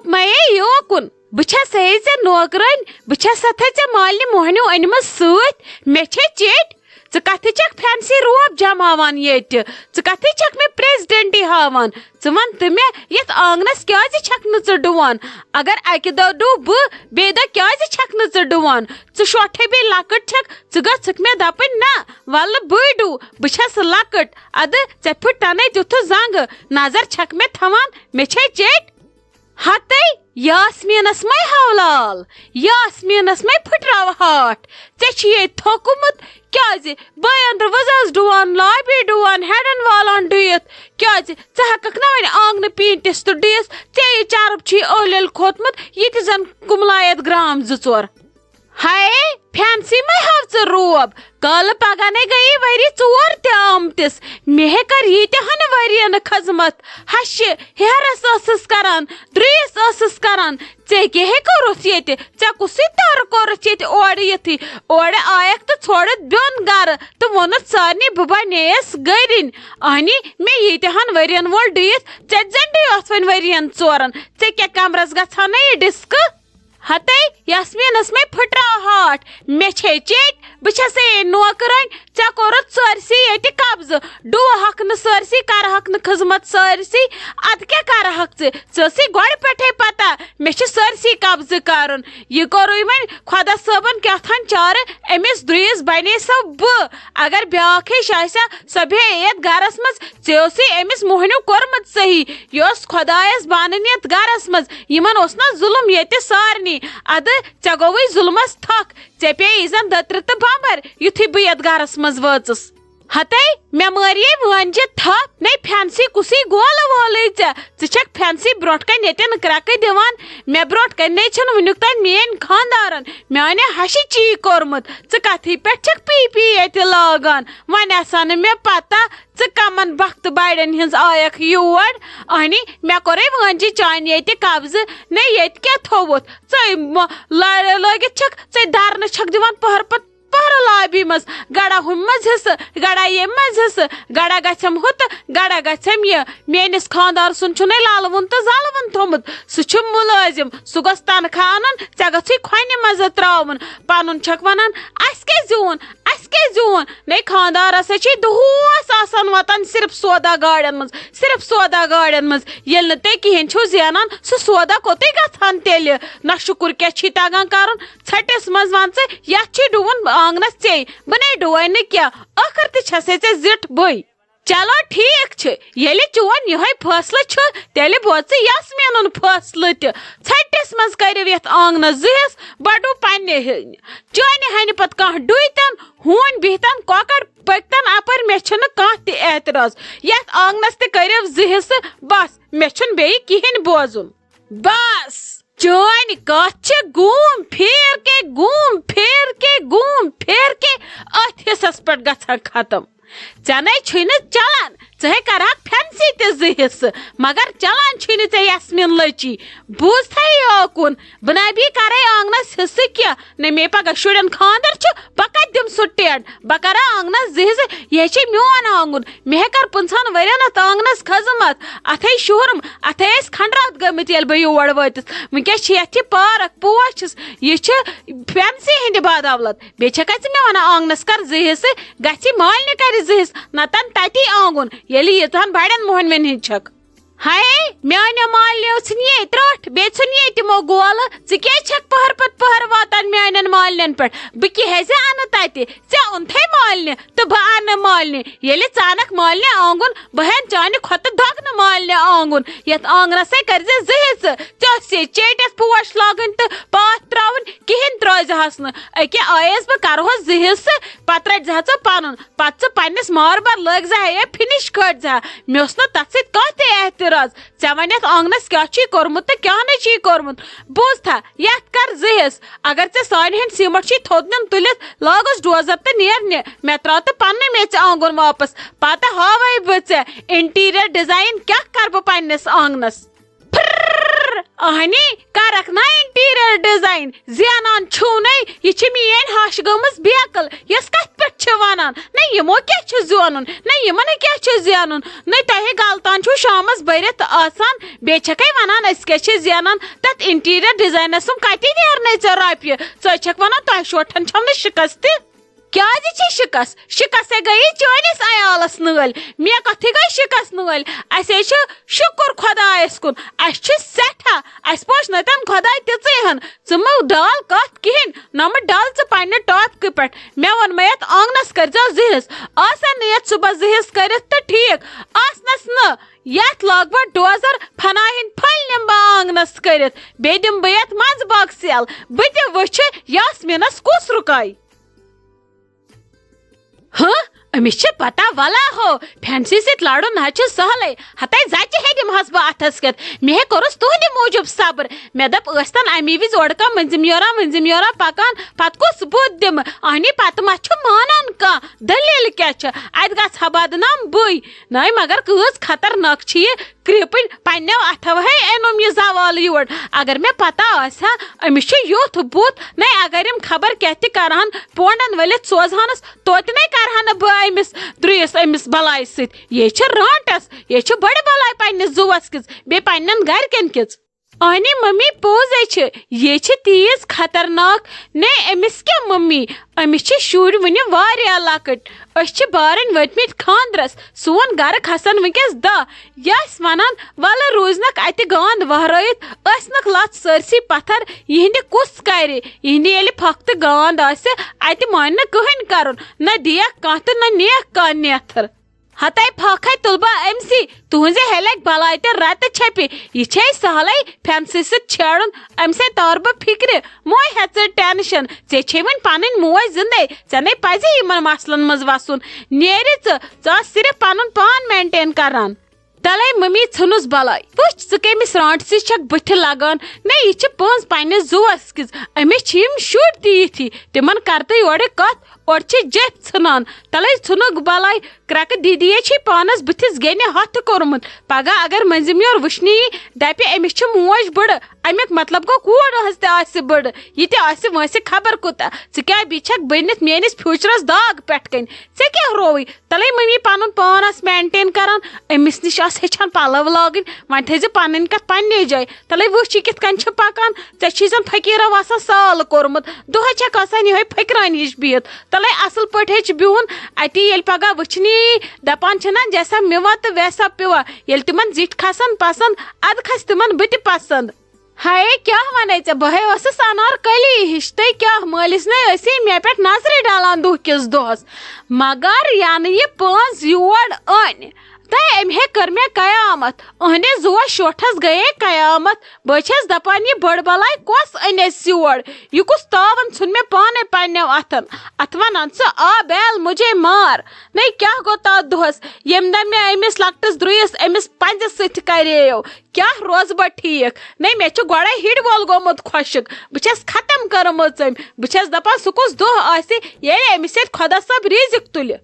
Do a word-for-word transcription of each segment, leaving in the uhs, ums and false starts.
مَے یوکُن، بہٕ چھَسے ژےٚ نوکرٲنۍ، بہٕ چھَسَتھَے ژےٚ مالنہِ موہنیو أنمٕژ سۭتۍ، مےٚ چھے چیٚٹۍ۔ ژٕ کَتھٕ چھَکھ فینسی روب جماوان ییٚتہِ؟ ژٕ کَتھٕ چھَکھ مےٚ پریزیڈنٹی ہاوان؟ ژٕ وَن تہٕ مےٚ، یَتھ آنٛگنَس کیٛازِ چھَکھ نہٕ ژٕ ڈُوان؟ اگر اَکہِ دۄہ ڈُو بہٕ، بیٚیہِ دۄہ کیٛازِ چھَکھ نہٕ ژٕ ڈُوان؟ ژٕ شوٹھٕے بیٚیہِ لۄکٕٹ چھَکھ، ژٕ گٔژھٕکھ مےٚ دَپٕنۍ، نہ، وَلہٕ بٕے ڈُو، بہٕ چھَس لۄکٕٹ۔ اَدٕ ژےٚ پھُٹنَے تیُتھُ زنٛگہٕ، نظر چھَکھ مےٚ تھاوان، مےٚ چھے چیٚٹۍ۔ ہتے یاسمیٖنس مَے ہاولال، یاسمیٖنس مَے پھٕٹراو ہاٹھ۔ ژےٚ چھُ ییٚتہِ تھوٚکمُت، کیٛازِ؟ بٲے أنٛدرٕ وٕز ٲس ڈُوان، لابی ڈُوان، ہٮ۪ڈن والان ڈُیِتھ۔ کیٛازِ؟ ژٕ ہٮ۪ککھ نہ وۄنۍ آنٛگنہٕ پیٖنتِس تہٕ ڈُیِتھ؟ ژےٚ یہِ چرٕب چھُے ٲلۍ ٲلۍ کھوٚتمُت، یہِ تہِ زن کُملایتھ گرام زٕ ژور۔ ہاے، فینسی مَے ہاو ژٕ روب۔ کالہٕ پگاہ نے گٔیی ؤری ژور تہِ آمتِس۔ مےٚ ہے کٔر ییٖتیٛاہن ؤرین خدمت۔ ہشہِ ہیرس ٲسٕس کران، درٛیِس ٲسٕس کران۔ ژےٚ کیٛاہ ہے کوٚرُتھ ییٚتہِ؟ ژےٚ کُسٕے ترٕ کوٚرُتھ ییٚتہِ اورٕ یِتھٕے؟ اورٕ آیکھ تہٕ ژھوڑُتھ بیوٚن گرٕ تہٕ ووٚنُتھ سارنٕے، بہٕ بنییس گٔرِنۍ۔ اہنی، مےٚ ییٖتیٛاہن ؤرین وول ڈُیِتھ، ژےٚ تہِ زن ڈُیوتھ وۄنۍ ؤرین ژورن۔ ژےٚ کیٛاہ کمرس گژھان نہ یہِ ڈسکہٕ؟ ہتے یاسمیٖنس مَے پھٕٹراو ہاٹھ، مےٚ چھے چیٚٹۍ، بہٕ چھسے نوکرٲنۍ، ژےٚ کوٚرُتھ سٲرسٕے ییٚتہِ قبضہٕ، ڈُوہکھ نہٕ سٲرسٕے، کرہکھ نہٕ خدمت سٲرسٕے، ادٕ کیٛاہ کرہکھ ژٕ؟ ژےٚ ٲسٕے گۄڈٕ پٮ۪ٹھے پتہ مےٚ چھُ سٲرسٕے قبضہٕ کرُن۔ یہِ کوٚرُے وۄنۍ خۄدا صٲبن کیٛاہ تھام چارٕ، أمِس درٛیِس بنے سۄ بہٕ۔ اگر بیٛاکھ ہِش آسہِ ہا، سۄ بیٚہہِ یتھ گرس منٛز، ژےٚ اوسُے أمِس موہنیو کوٚرمُت صحیح، یہِ اوس خۄدایس بانن یتھ گرس منٛز، یِمن اوس نہ ظُلم ییٚتہِ سارنٕے؟ ادٕ ژےٚ گوٚوُے ظُلمس تھکھ، ژےٚ پیٚیہِ زن دٔترِ تہٕ بمبر، یُتھُے بہٕ یتھ گرس منٛز وٲژٕس۔ ہتے، مےٚ مٲریے وٲنجہِ تھپھ، نے فینسی کُسٕے گولہٕ وولٕے ژےٚ، ژٕ چھکھ فینسی برونٛٹھ کنہِ ییٚتٮ۪ن کرٛکہٕ دِوان، مےٚ برونٛٹھ کنہِ نے چھُنہٕ وُنیُک تام میٲنۍ خانٛدارن میانہِ ہشہِ چی کوٚرمُت، ژٕ کتھٕے پٮ۪ٹھ چھکھ پی پی ییٚتہِ لاگان، وۄنۍ آسان نہٕ مےٚ پتہ ژٕ کمن بختہٕ بڑٮ۪ن ہٕنٛز آیکھ یور؟ اہنی، مےٚ کوٚرے وٲنجہِ چانہِ ییٚتہِ قبضہٕ، نے ییٚتہِ کیٛاہ تھوٚوُتھ؟ ژے مۄ-، لارِ لٲگِتھ چھکھ، ژے دھرنہٕ چھکھ دِوان پہر پتہٕ پہر لابی منٛز، گڑا ہُمہِ منٛز حصہٕ، گڑا ییٚمہِ منٛز حصہٕ، گڑا گژھٮ۪م ہُہ تہٕ گڑا گژھٮ۪م یہِ۔ میٲنِس خانٛدار سُنٛد چھُنے لالوُن تہٕ زالوُن تھوٚمُت، سُہ چھُ مُلٲزِم، سُہ گوٚژھ تنخواہ انُن، ژےٚ گژھُے کھۄنہِ منٛز ترٛاوُن۔ پنُن چھکھ ونان، اسہِ کیٛاہ زیوٗن؟ اسہِ کیٛاہ زیوٗن؟ نے خانٛدارس ہے چھے دۄہس آسان واتان صرف سودا گاڑٮ۪ن منٛز، صرف سودا گاڑٮ۪ن منٛز۔ ییٚلہِ نہٕ تُہۍ کِہیٖنۍ چھِو زینان، سُہ سودا کوٚتُے گژھان تیٚلہِ؟ نہ شُکُر کیٛاہ چھی تگان کرُن؟ ژھٹِس منٛز ون ژٕ، یتھ چھُے ڈُوُن آنگنس ژے، بہٕ نے ڈُوے نہٕ کینٛہہ، ٲخر تہِ چھسے ژےٚ زِٹھ بٕے۔ چلو ٹھیک چھُ، ییٚلہِ چون یِہوٚے فٲصلہٕ چھُ، تیٚلہِ بوز ژٕ یاسمیٖنُن فٲصلہٕ تہِ۔ ژھٹِس منٛز کٔرِو یتھ آنگنس زٕ حصہٕ، بڑو پننہِ ہٕنہِ۔ چانہِ ہنہِ پتہٕ کانٛہہ ڈُیتن، ہوٗنۍ بِہتن، کۄکر پٔکتن اپٲرۍ، مےٚ چھُنہٕ کانٛہہ تہِ اعتراض۔ یتھ آنگنس تہِ کٔرِو زٕ حصہٕ، بس، مےٚ چھُنہٕ بیٚیہِ کِہیٖنۍ بوزُن۔ بس، چٲنۍ کتھ چھِ گوٗم پھیر کے، گوٗم پھیر کے، گوٗم پھیر کے أتھۍ حصس پٮ۪ٹھ گژھان ختم۔ ژےٚ نے چھُے نہٕ چلان، ژٕ ہے کرہکھ فینسی تہِ زٕ حصہٕ، مگر چلان چھُے نہٕ ژےٚ یاسمیٖن لٔچی۔ بوٗز تھے یوکُن، بہٕ نہ بی کرے آنگنس حصہٕ کینٛہہ، نہ مے پگاہ شُرٮ۪ن خانٛدر چھُ، بہٕ کتہِ دِمہٕ سُہ ٹینٹ؟ بہٕ کرا آنگنس زٕ حصہٕ، یہِ ہے چھُ میون آنگُن، مےٚ ہے کٔر پٕنٛژٕہن ؤرین اتھ آنگنس خدمت، اتھ ہے شُہُرم، اتھ ہے ٲسۍ کھنڈرات گٔمٕتۍ ییٚلہِ بہٕ یور وٲتِس۔ وٕنکیٚس چھِ یتھ یہِ پارک، پوش چھِس، یہِ چھِ فینسی ہٕنٛدِ بدولت۔ بیٚیہِ چھکھا ژٕ مےٚ ونان آنگنس کر زٕ حصہٕ، گژھِ مالنہِ کرِ زٕ حصہٕ، نتن تتی آنگُن، ییٚلہِ ییٖژہن بڑٮ۪ن موہنوٮ۪ن ہٕنٛدۍ چھکھ۔ ہاے، میانیو مالنیو ژھٕنیے ترٛٹھ، بیٚیہِ ژھٕنیے تِمو گولہٕ۔ ژٕ کیٛازِ چھکھ پہر پتہٕ پہر واتان میانٮ۪ن مالنٮ۪ن پٮ۪ٹھ؟ بہٕ کیٛازِ انہٕ تتہِ؟ ژےٚ اوٚنتھے مالنہِ تہٕ بہٕ انہٕ مالنہِ۔ ییٚلہِ ژٕ انکھ مالنہِ آنگُن، بہٕ ہٮ۪ن چانہِ کھۄتہٕ دۄگنہٕ مالنہِ آنگُن۔ یتھ آنگنس ہے کٔرۍ زِ زٕ حصہٕ۔ ژےٚ ٲسے چیٹس پوش لاگٕنۍ تہٕ پاتھ ترٛاوٕنۍ، کِہیٖنۍ ترٛٲوزِہس نہٕ۔ أکیاہ آیس بہٕ، کرہوس زٕ حصہٕ، پتہٕ رٹہِ زِ ہا ژٕ پنُن۔ پتہٕ ژٕ پننِس ماربل لٲگۍ زِ ہا یا فنش کھٲلۍ زِ ہا۔ مےٚ اوس نہٕ تتھ سۭتۍ کانٛہہ تہِ اعتراض۔ ژےٚ ونٮ۪تھ آنگنس کیٛاہ چھُے کوٚرمُت تہٕ کیٛاہ نہٕ چھُے کوٚرمُت۔ بوز تھا، یتھ کر زٕ حصہٕ۔ اگر ژےٚ سانہِ ہٕنٛدۍ سیمٹ چھُے تھوٚد نیُن تُلِتھ، لاگس ڈوزر تہٕ نیر نہِ۔ مےٚ ترٛاو تہٕ پننُے میٚژِ آنگُن واپس۔ پتہٕ ہاوے بہٕ ژےٚ انٹیریئر ڈیزائن کیٛاہ کرٕ بہٕ پننِس آنگنس۔ پھرر۔ اہنی، کرکھ نا انٹیریئر ڈیزائن؟ زینان چھُو نے، یہِ چھِ میٲنۍ ہش گٔمٕژ بیکل، یۄس کتھ پٮ۪ٹھ چھِ ونان؟ نہ یِمو کیٛاہ چھُ زینُن، نہ یِمن کیٛاہ چھُ زینُن، نہ تۄہہِ غلطان چھُو شامس بٔرِتھ آسان، بیٚیہِ چھکھے ونان أسۍ کیٛاہ چھِ زینان؟ تتھ انٹیریئر ڈیزاینس سُم کتہِ نیرنے ژےٚ رۄپیہِ؟ ژٕ چھکھ ونان تۄہہِ شوٹھن چھو نہٕ شکست تہِ؟ کیازِ چھِ شکست؟ شکست ہے گٔیے چٲنِس عیالس نٲلۍ، مےٚ کتھٕے گٔے شکست نٲلۍ۔ اسے چھُ شُکر خۄدایس کُن، اسہِ چھُ سٮ۪ٹھاہ، اسہِ پوش نتن خۄداے تِژٕے ہن۔ ژٕ مہٕ ڈال کتھ کِہینۍ، نہ مہٕ ڈال ژٕ پننہِ ٹاپکہِ پٮ۪ٹھ۔ مےٚ ووٚن مےٚ یتھ آنگنس کٔرزیو زٕ حصہٕ، آسن نہٕ یتھ صُبحس زٕ حصہٕ کٔرِتھ تہٕ ٹھیک، آسنس نہٕ یتھ لاگہٕ بہٕ ڈوزر، فناہِن پھٔلۍ نِمہٕ بہٕ آنگنس کٔرِتھ، بیٚیہِ دِمہٕ بہٕ یتھ منٛزٕ باغ سیل۔ بہٕ تہِ وٕچھِ یاسمینس کُس رُکاے۔ ہہ، أمِس چھِ پتہ، ولا ہو، فینسی سۭتۍ لڑُن نہ حظ چھُ سہلٕے۔ ہتے زچہِ ہے دِمہس بہٕ اتھس کٮ۪تھ، مےٚ ہے کوٚرُس تُہنٛدِ موٗجوٗب صبر۔ مےٚ دوٚپ، ٲسۍ تن امی وِزِ اورٕ کانٛہہ مٔنٛزِم یوران، مٔنٛزِم یوران پکان، پتہٕ کُس بُتھ دِمہٕ؟ اہنی، پتہٕ ما چھُ مانان کانٛہہ؟ دٔلیٖل کیٛاہ چھِ؟ اتہِ گژھٕ ہا بدنام بٕے۔ ناے، مگر کۭژ خطرناک چھِ یہِ کرٛپٕنۍ، پننیو اتھو ہے أنُم یہِ زوال یور۔ اگر مےٚ پتہ آسہِ ہا، أمِس چھُ یُتھ بُتھ، نَے اگر یِم خبر کیٛاہ تہِ کرہن، پونڈن ؤلِتھ سوزہنس، توتہِ نَے کرہا نہٕ بہٕ أمِس درٛیِس أمِس بلاے سۭتۍ۔ یے چھِ رانٹس، یے چھِ بٔڑ بلاے پننِس زُوس کِژ، بیٚیہِ پننٮ۪ن گرِکٮ۪ن کِژ۔ اہنی ممی، پوٚز ہے چھِ، یے چھِ تیٖژ خطرناک۔ نے، أمِس کیٛاہ ممی؟ أمِس چھِ شُرۍ وُنہِ واریاہ لۄکٕٹۍ۔ أسۍ چھِ بارٕنۍ وٲتمٕتۍ خانٛدرس۔ سون گرٕ کھسن وٕنکیٚس دَہ۔ یہِ آسہِ ونان، "ولہٕ روٗزنکھ اتہِ گانٛد وہرٲیِتھ، ٲسنکھ لژھ سٲرسٕے پتھر، یِہنٛدِ کُس کرِ؟ یِہنٛدِ ییٚلہِ پھۄکھ تہٕ گانٛد آسہِ، اتہِ مانہِ نہٕ کٕہٕنۍ کرُن، نہ دِیکھ کانٛہہ تہٕ نہ نِیکھ کانٛہہ نیتھر۔ ہتے پھۄکھ ہے تُلہٕ بہٕ أمسٕے، تُہنٛزِ ہیلٮ۪کۍ بلاے تہٕ رتہٕ چھپہِ، یہِ چھے سہلٕے فینسی سۭتۍ چھیڑُن، أمۍ سۭتۍ تور بہٕ فکرِ، موے ہیژٕ ٹینشن، ژےٚ چھے وۄنۍ پنٕنۍ موج زندے، ژےٚ نے پزی یِمن مسلن منٛز وسُن، نیرِ ژٕ، ژٕ آس صرف پنُن پان مینٹین کران۔ تلے ممی ژھٕنُس بلاے۔ وٕچھ، ژٕ کٔمِس رانٹسٕے چھکھ بٕتھِ لگان؟ نہ، یہِ چھِ پٔنٛز پننِس زُوس کِژ۔ أمِس چھِ یِم شُرۍ تہِ یِتھی، تِمن کرتہٕ یورٕ کتھ، اورٕ چھِ جیپھ ژھٕنان۔ تلے ژھٕنُکھ بلاے، کرکہٕ دیدی یے چھے پانس بٕتھِس گیٚنہِ ہتھ کوٚرمُت۔ پگاہ اگر مٔنٛزِم یور وٕچھنہِ یی، دپہِ، "أمِس چھِ موج بٕڑٕ"۔ امیُک مطلب گوٚو، کوٗر ہٕنٛز تہِ آسہِ بٕڑٕ، یہِ تہِ آسہِ وٲنٛسہِ خبر کوٗتاہ۔ ژٕ کیٛاہ بیٚیہِ چھکھ بٔنِتھ میٲنِس فیوچرس داغ پٮ۪ٹھ کنۍ؟ ژےٚ کیٛاہ رووٕے؟ تلے ممی پنُن پان آس مینٹین کران، أمِس نِش آس ہیٚچھان پلو لاگٕنۍ، وۄنۍ تھٲیزِ پنٕنۍ کتھ پننے جایہِ۔ تلے وٕچھ یہِ کِتھ کٔنۍ چھِ پکان، ژےٚ چھُے زن فقیرو آسان سال کوٚرمُت، دۄہے چھکھ آسان یِہوٚے فقرانہِ ہِش بِہِتھ۔ تلے اصل پٲٹھۍ ہیٚچھ بِہُن، اتی ییٚلہِ پگاہ وٕچھنی یی، دپان چھِنہ، "جیسا مِوا تہٕ ویسا پیوا"، ییٚلہِ تِمن زِٹھۍ کھسن پسند، ادٕ کھسہِ تِمن بہٕ تہِ پسند۔ ہاے، کیٛاہ ونے ژےٚ؟ بہٕ ہے ٲسٕس انار کلی ہِش، تہٕ کیٛاہ مٲلِس نے ٲسی مےٚ پٮ۪ٹھ نظرِ ڈلان دُہ کِس دۄہس۔ مگر ینہٕ یہِ پٲنٛز یور أنۍ، تہٕ أمۍ ہے کٔر مےٚ قیامت۔ أہنٛدِ زُوس شوٹھس گٔیے قیامت۔ بہٕ چھَس دپان، یہِ بٔڑ بلاے کۄس أنۍ اَسہِ یور؟ یہِ کُس تاوَن ژھُن مےٚ پانے پننٮ۪و اتھن؟ اتھ ونان ژٕ، "آ بیل، مجھے مار"۔ نے کیٛاہ گوٚو تتھ دۄہس، ییٚمہِ دۄہ مےٚ أمِس لۄکٹِس درُیِس أمِس پنجہِ سۭتۍ کرییو؟ کیٛاہ روزٕ بہٕ ٹھیٖک؟ نے، مےٚ چھُ گۄڈَے ہِڑۍ وول گوٚمُت خۄشٕک۔ بہٕ چھَس ختم کٔرمٕژ أمۍ۔ بہٕ چھَس دَپان، سُہ کُس دۄہ آسہِ، ییٚلہِ أمِس سۭتۍ خۄدا صٲب رِزِق تُلہِ۔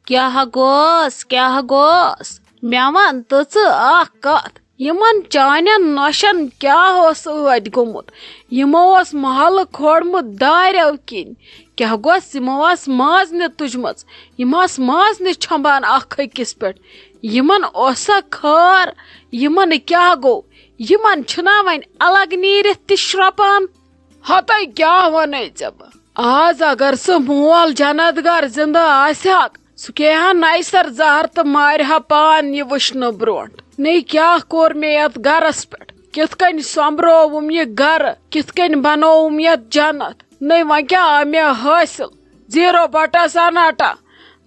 کیٛاہ گوس، کیٛاہ گوس؟ مےٚ وَن تہٕ ژٕ اَکھ کَتھ۔ یِمَن چانٮ۪ن نۄشَن کیٛاہ اوس ٲدۍ گوٚمُت؟ یِمو اوس محلہٕ کھولمُت دارٮ۪و کِنۍ۔ کیٛاہ گوس، یِمو آس مازنہِ تُجمٕژ۔ یِم آس مازنہِ چھۄمبان اَکھ أکِس پٮ۪ٹھ۔ یِمن اوسا خٲر؟ یِمن کیٛاہ گوٚو؟ یِمن چھُنا وۄنۍ الگ نیٖرِتھ تہِ شرٛۄپان؟ ہتے کیٛاہ ونے ژےٚ بہٕ؟ آز اگر سُہ مول جنت گر زندٕ آسہِ ہاکھ، سُہ کھیٚیہِ ہا نَیہِ سر زہر تہٕ مارِ ہا پان یہِ وٕچھنہٕ برونٛٹھ۔ نے کیٛاہ کوٚر مےٚ یتھ گرس پٮ۪ٹھ؟ کِتھ کٔنۍ سۄمبرووُم یہِ گرٕ؟ کِتھ کٔنۍ بنووُم یتھ جنت؟ نے وۄنۍ کیٛاہ آو مےٚ حٲصِل؟ زیٖرو بٹس اناٹا۔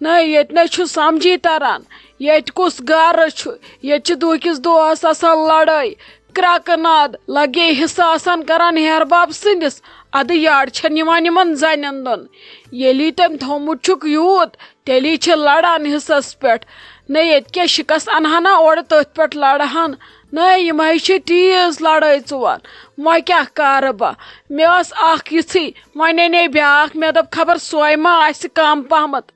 نہ، ییٚتہِ نَے چھُ سمجھی تران۔ ییٚتہِ کُس گرٕ چھُ؟ ییٚتہِ چھِ دُہکِس دۄہس آسان لڑٲے، کرٛکہٕ ناد، لگے حصہٕ آسان کران ہیہر بب سٕنٛدِس۔ ادٕ یڈ چھَنہٕ یِوان یِمن زنٮ۪ن دۄن۔ ییٚلی تٔمۍ تھوٚومُت چھُکھ یوٗت، تیٚلی چھِ لڑان حصس پٮ۪ٹھ۔ نہ، ییٚتہِ کیٛاہ شِکس انہٕ ہنا اورٕ تٔتھۍ پٮ۪ٹھ لڑٕ ہن۔ نہ، یِم ہے چھِ تیٖژ لڑٲے ژُوان۔ وۄنۍ کیٛاہ کَرٕ بہٕ؟ مےٚ ٲس اَکھ یِژھٕے، وۄنۍ اَنے بیٛاکھ۔ مےٚ دوٚپ، خبر سۄے ما آسہِ کَم پہمتھ۔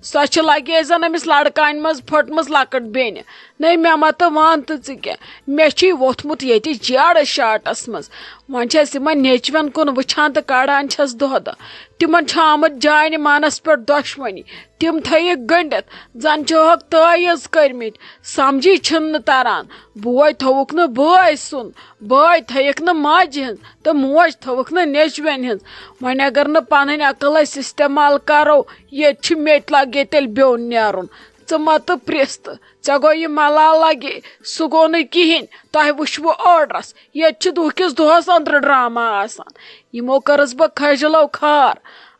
سۄ چھِ لگے زَن أمِس لڑکانہِ منٛز پھٔٹمٕژ لۄکٕٹ بیٚنہِ۔ نَے مےٚ مہ تہٕ وَن تہٕ ژٕ کینٛہہ، مےٚ چھُے ووٚتھمُت ییٚتہِ جیڑٕ شاٹس منٛز۔ وۄنۍ چھَس یِمن نیٚچوٮ۪ن کُن وٕچھان تہٕ کڑان چھَس دۄہ دۄہ۔ تِمن چھُ آمُت جانہِ مانس پٮ۪ٹھ دۄشوٕنی۔ تِم تھٲیِکھ گٔنڈِتھ، زن چھُہکھ تٲویٖز کٔرمٕتۍ۔ سمجھی چھُنہٕ تران، بوے تھووُکھ نہٕ بٲے سُنٛد، بٲے تھٲیِکھ نہٕ ماجہِ ہٕنٛز تہٕ موج تھٲوٕکھ نہٕ نیٚچوٮ۪ن ہٕنٛز۔ وۄنۍ اگر نہٕ پنٕنۍ عقل أسۍ استعمال کرو، ییٚتہِ چھُ میٚٹۍ لگے تیٚلہِ بیوٚن نیرُن۔ ژٕ مہ تہٕ پرٛژھ تہٕ، ژےٚ گوٚو یہِ ملال لگے، سُہ گوٚو نہٕ کِہیٖنۍ۔ تۄہہِ وٕچھوٕ آرڈرس، ییٚتہِ چھِ دُہکِس دۄہس أنٛدرٕ ڈرامہ آسان۔ یِمو کٔرٕس بہٕ کھجلو خار۔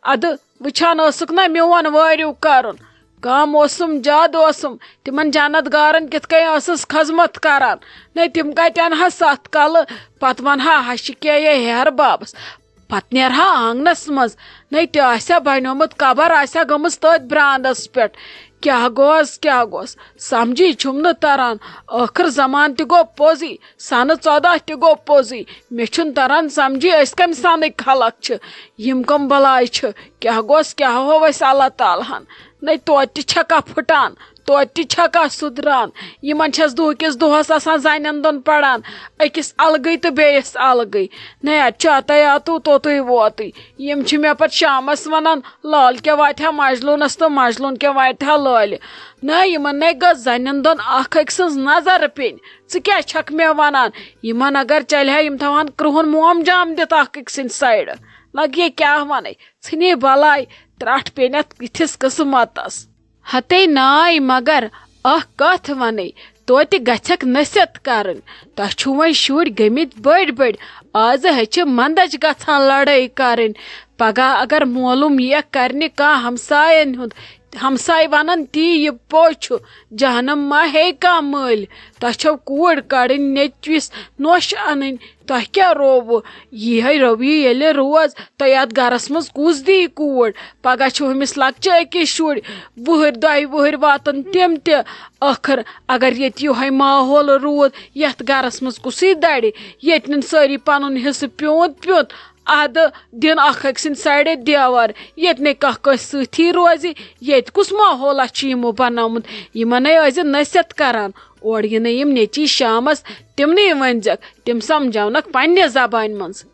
ادٕ وٕچھان ٲسٕکھ نہ میون وٲرِو کرُن؟ کم اوسُم، زیادٕ اوسُم، تِمن جنت گارن کِتھ کٔنۍ ٲسٕس خدمت کران۔ نَے تِم کتہِ انہٕ ہا ستھ کلہٕ، پتہٕ ونہٕ ہا ہشہِ کیٛاہ یے ہیہر بابس۔ پتہٕ نیرٕ ہا آنگنس منٛز، نَے تہِ آسہِ ہا بنیومُت قبر، آسہِ ہا گٔمٕژ تٔتھۍ براندس پٮ۪ٹھ۔ کیٛاہ گوس، کیٛاہ گوس، سمجھی چھُم نہٕ تران۔ ٲخٕر زمان تہِ گوٚو پوٚزٕے، سنہٕ ژۄداہ تہِ گوٚو پوٚزٕے۔ مےٚ چھُنہٕ تران سمجھی أسۍ کمہِ سنٕکۍ خلق چھِ، یِم کم بلاے چھِ۔ کیٛاہ گوس، کیٛاہ ہوو اَسہِ اللہ تعالیٰ ہن؟ نَے توتہِ تہِ چھکا پھُٹان، توتہِ تہِ چھکا سُدران؟ یِمن چھَس دُہکِس دۄہس آسان زنٮ۪ن دۄن پران، أکِس الگٕے تہٕ بیٚیِس الگٕے۔ نَے اَتہِ چھُ اَتے اَتُو توٚتُے ووتُے۔ یِم چھِ مےٚ پتہٕ شامس ونان، لال کیٛاہ واتہِ ہا مجلوٗنس تہٕ مجلوٗن کیٛاہ واتہِ ہا لٲلہِ۔ نَے یِمن نَے گٔژھ زنٮ۪ن دۄن اکھ أکۍ سٕنٛز نظر پیٚنۍ۔ ژٕ کیٛاہ چھکھ مےٚ ونان؟ یِمن اگر چلہِ ہا، یِم تھاوہن کرٛہُن موم جام دِتھ اکھ أکۍ سٕنٛدِ سایڈٕ۔ لگہِ ہے کیٛاہ ونے، ژھٕنے بلاے، ترٹھ پیٚنتھ یِتھِس قٕسمتس۔ ہتے ناے، مگر اکھ کتھ ونے، توتہِ گژھکھ نصیحت کرٕنۍ۔ تۄہہِ چھِو وۄنۍ شُرۍ گٔمٕتۍ بٔڑۍ بٔڑۍ، آزٕ ہیٚچھِ مندچھ گژھان لڑٲے کرٕنۍ۔ پگاہ اگر معلوم ییکھ کرنہِ کانٛہہ ہمساین ہُنٛد، ہمساے ونن تی یہِ پوٚز چھُ، جہنم ما ہے کانٛہہ مٔلۍ۔ تۄہہِ چھو کوٗر کڑٕنۍ، نیٚچوِس نوش انٕنۍ، تۄہہِ کیٛاہ رووُ؟ یِہے روی ییٚلہِ روز، تۄہہِ یتھ گرس منٛز کُس دی کوٗر؟ پگاہ چھِ ہُمِس لۄکچہِ أکِس شُرۍ، وُہٕرۍ دۄیہِ وُہٕرۍ واتن تِم تہِ۔ ٲخٕر اگر ییٚتہِ یِہوے ماحول روٗد، یتھ گرس منٛز کُسٕے درِ؟ ییٚتہِ نِن سٲری پنُن حصہٕ پیوٗنت پیوٗنت، ادٕ دِن اکھ أکۍ سٕنٛدِ سایڈٕ دیوار۔ ییٚتہِ نے کانٛہہ کٲنٛسہِ سۭتی روزِ، ییٚتہِ کُس ماحولہ چھُ یِمو بنومُت؟ یِمن ہے ٲسۍ زِ نصیحت کران، اورٕ یِنہٕ یِم نیٚچی شامس، تِمنٕے ؤنۍزٮ۪کھ، تِم سمجھاونکھ پننہِ زبانہِ منٛز۔